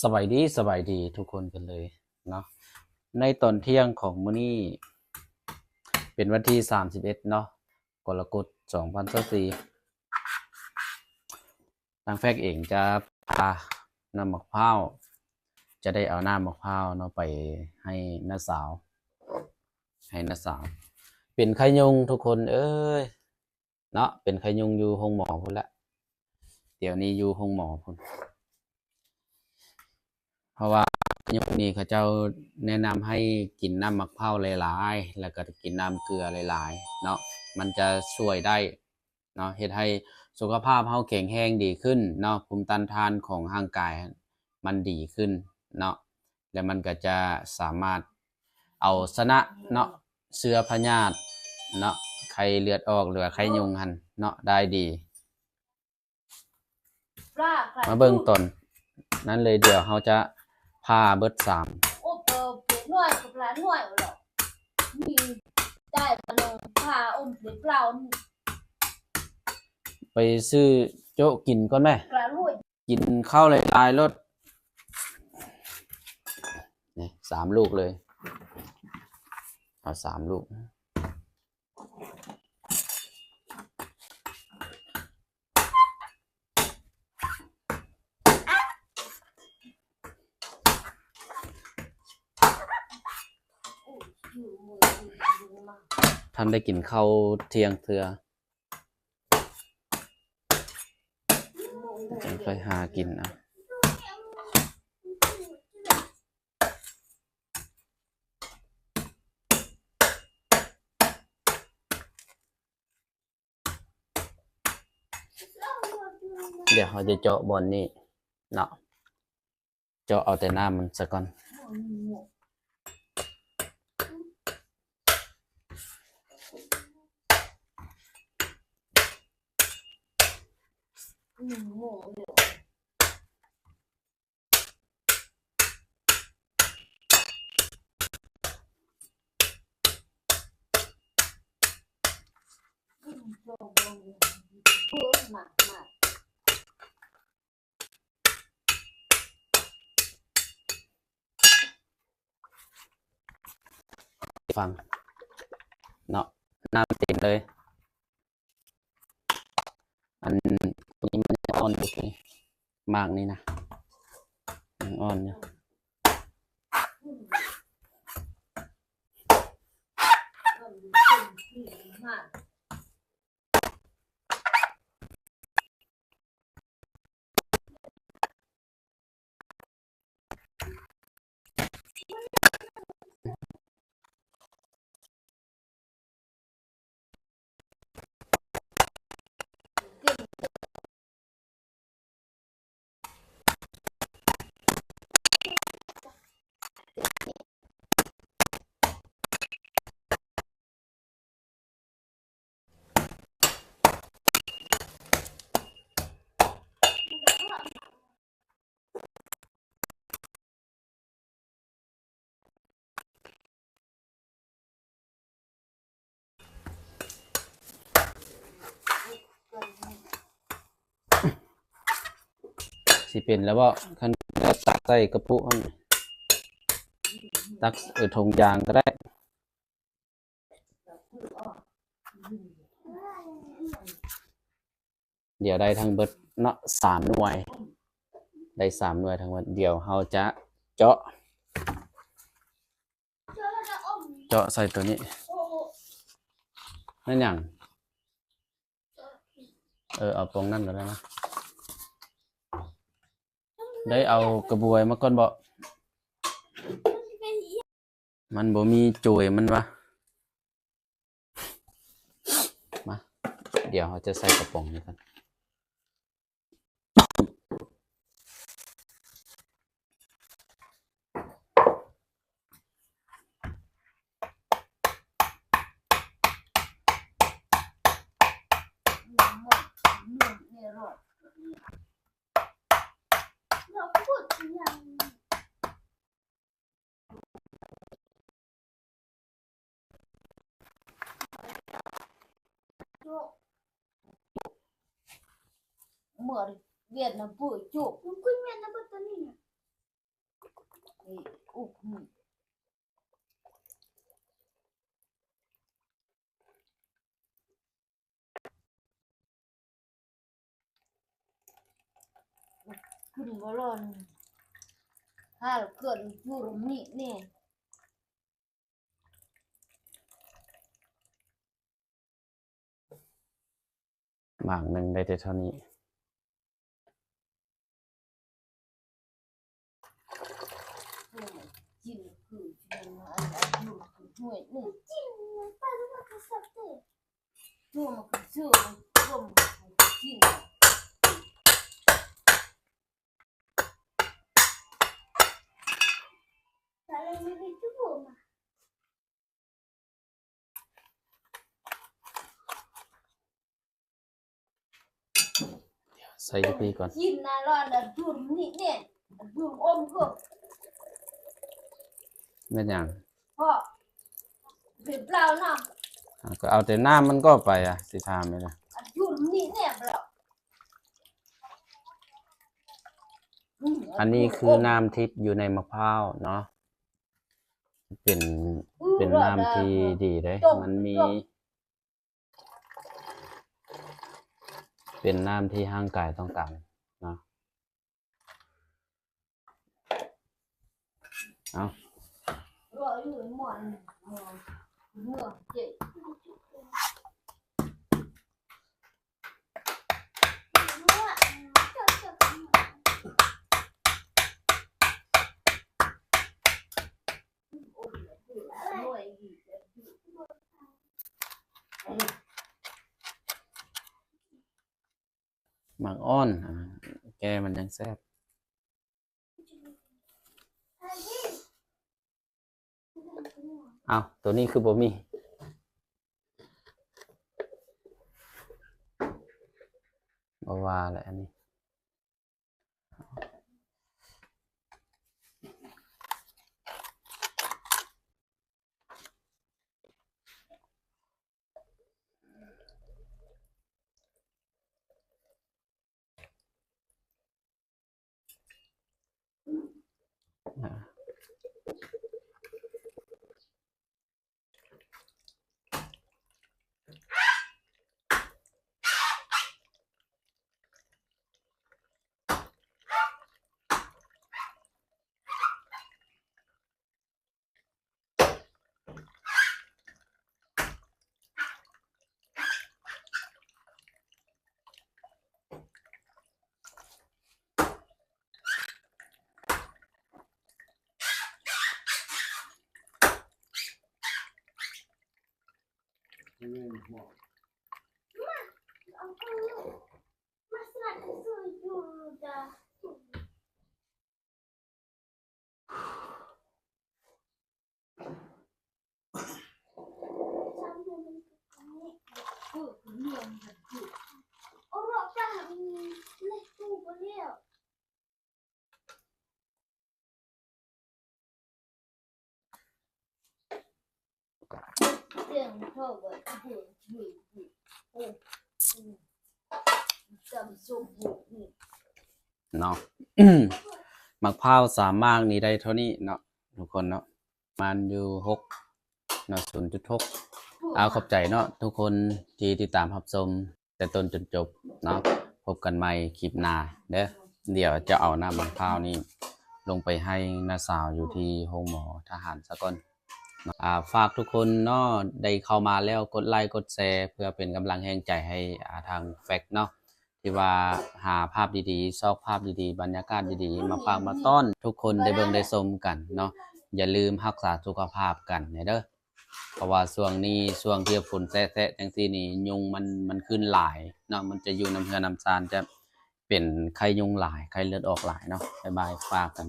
ສະບາຍດີ ສະບາຍດີທຸກຄົນກັນເລີຍເນາະ. ໃນຕອນທ່ຽງຂອງມື້ນີ້ ເປັນວັນທີສາມສິບເອັດເນາະ ກໍລະກົດ ສອງພັນຊາວສີ່ ທາງແຟກເອງຈະພານ້ຳໝາກພ້າວ ຈະໄດ້ເອົານ້ຳໝາກພ້າວເນາະ ໄປໃຫ້ນ້າສາວ ໃຫ້ນ້າສາວ ເປັນໄຂ້ຍຸງທຸກຄົນເອີຍເນາະ ເປັນໄຂ້ຍຸງຢູ່ໂຮງໝໍພຸ້ນແຫຼະ ດຽວນີ້ຢູ່ໂຮງໝໍພຸ້ນ. ເພາະວ່າຍຸກນີ້ເຂົາເຈົ້າແນະນຳໃຫ້ກິນນ້ຳໝາກພ້າວຫຼາຍໆ ແລ້ວກໍກິນນ້ຳເກືອຫຼາຍໆເນາະ ມັນຈະຊ່ວຍໄດ້ເນາະ ເຮັດໃຫ້ສຸຂະພາບເຮົາແຂງແຮງດີຂຶ້ນເນາະ ພູມຕ້ານທານຂອງຮ່າງກາຍມັນດີຂຶ້ນເນາະ ແລ້ວມັນກໍຈະສາມາດເອົາຊະນະເນາະ ເຊື້ອພະຍາດເນາະ ໄຂ້ເລືອດອອກ ຫຼືວ່າໄຂ້ຍຸງຫັ້ນເນາະ ໄດ້ດີ. ມາເບິ່ງຕອນນັ້ນເລີຍ ດຽວເຮົາຈະຜ່າເບິດສາມ ໄປຊື້ໂຈະກິນກ່ອນແມ້ ກິນເຂົ້າຫຼາຍໆໂລດ ນີ້ສາມລູກເລີຍ ເອົາສາມລູກ. ທັນໄດ້ກິນເຂົ້າທ່ຽງເທື່ອ ຈັ່ງຄ່ອຍຫາກິນເອົາ. ດຽວເຮົາຈະເຈາະບ່ອນນີ້ເນາະ ເຈາະເອົາແຕ່ນ້ຳມັນຊະກ່ອນ. ຟັງເນາະ ນ້ຳເຕັມເລີຍ. ອັນນີ້ມັນຍັງອ່ອນຢູ່ ໝາກນີ້ນະ ຍັງອ່ອນຢູ່. ຊິເປັນແລ້ວບໍ່? ຄັນແລ້ວຕັກໃສ່ກະປຸຫັ້ນ ຕັກ ເອີ ຖົງຢາງກໍໄດ້. ດຽວໄດ້ທັງເບິດເນາະ ສາມໜ່ວຍ ໄດ້ສາມໜ່ວຍທັງໝົດ. ດຽວເຮົາຈະເຈາະ ເຈາະໃສ່ໂຕນີ້. ແມ່ນຫຍັງ? ເອີ ເອົາປ່ອງນັ້ນກໍໄດ້ນະ. ໄດ້ເອົາກະບວຍມາກ່ອນບໍ? ມັນບໍ່ມີໂຈຍມັນວະ. ມາ ດຽວເຮົາຈະໃສ່ກະປ໋ອງນີ້ກ່ອນ. ເມື່ອວຽດນາມເປີດໂຈກ ມັນຄືແມ່ນນະ ເບິດຕອນນີ້ນະ. ບໍ່ລອນ ຫາເກີດຢູ່ນີ້ແນ່. ໝາກໜຶ່ງໄດ້ແຕ່ເທົ່ານີ້. ໃສ່ຢູ່ພີ້ກ່ອນ. ກິນນະລອນລະດູດນີ້ແນ່ ດູດອົມກໍ ແມ່ນຫຍັງ? ເພາະເປັນເປົ່າເນາະ. ອ່າ ກໍເອົາແຕ່ນ້ຳມັນກໍໄປ ອ່າ ຊິຖາມນີ້ນະ. ດູດນີ້ແນ່ເປົ່າ. ອັນນີ້ຄືນ້ຳທິບຢູ່ໃນໝາກພ້າວເນາະ. ເປັນ ເປັນນ້ຳທີ່ດີເດ້ ມັນມີ ເປັນນ້ຳທີ່ຮ່າງກາຍຕ້ອງການເນາະ. ເອົາ ໝາກອ່ອນ ອ່າ ແກ່ມັນຈັ່ງແຊບ. ອ້າວ ໂຕນີ້ຄືບໍ່ມີ? ບໍ່ວ່າແຫຼະອັນນີ້. ເນາະ ໝາກພ້າວສາມໝາກນີ້ໄດ້ເທົ່ານີ້ເນາະ ທຸກຄົນເນາະ ປະມານຢູ່ຫົກເນາະ ສູນຈຸດຫົກ. ເອົາ ຂອບໃຈເນາະ ທຸກຄົນທີ່ຕິດຕາມຮັບຊົມ ແຕ່ຕົ້ນຈົນຈົບເນາະ. ພົບກັນໃໝ່ຄລິບໜ້າເດີ້. ດຽວຈະເອົານ້ຳໝາກພ້າວນີ້ລົງໄປໃຫ້ນ້າສາວຢູ່ທີ່ໂຮງໝໍທະຫານສາກ່ອນເນາະ. ອ່າ ຝາກທຸກຄົນເນາະ ໄດ້ເຂົ້າມາແລ້ວກົດໄລກົດແຊ ເພື່ອເປັນກຳລັງແຮງໃຈໃຫ້ ອ່າ ທາງແຟກເນາະ ທີ່ວ່າຫາພາບດີໆ ຊອກພາບດີໆ ບັນຍາກາດດີໆ ມາຝາກມາຕ້ອນທຸກຄົນໄດ້ເບິ່ງໄດ້ຊົມກັນເນາະ. ຢ່າລືມຮັກສາສຸຂະພາບກັນແດ່ເດີ້. ເພາະວ່າຊ່ວງນີ້ ຊ່ວງທີ່ຝົນແຊະໆ ຈັ່ງຊີ້ນີ້ ຍຸງມັນ ມັນຂຶ້ນຫຼາຍເນາະ, ມັນຈະຢູ່ນຳເຮືອນນຳຊານ ຈະເປັນໄຂ້ຍຸງຫຼາຍ ໄຂ້ເລືອດອອກຫຼາຍເນາະ. ບາຍບາຍ ຝາກກັນ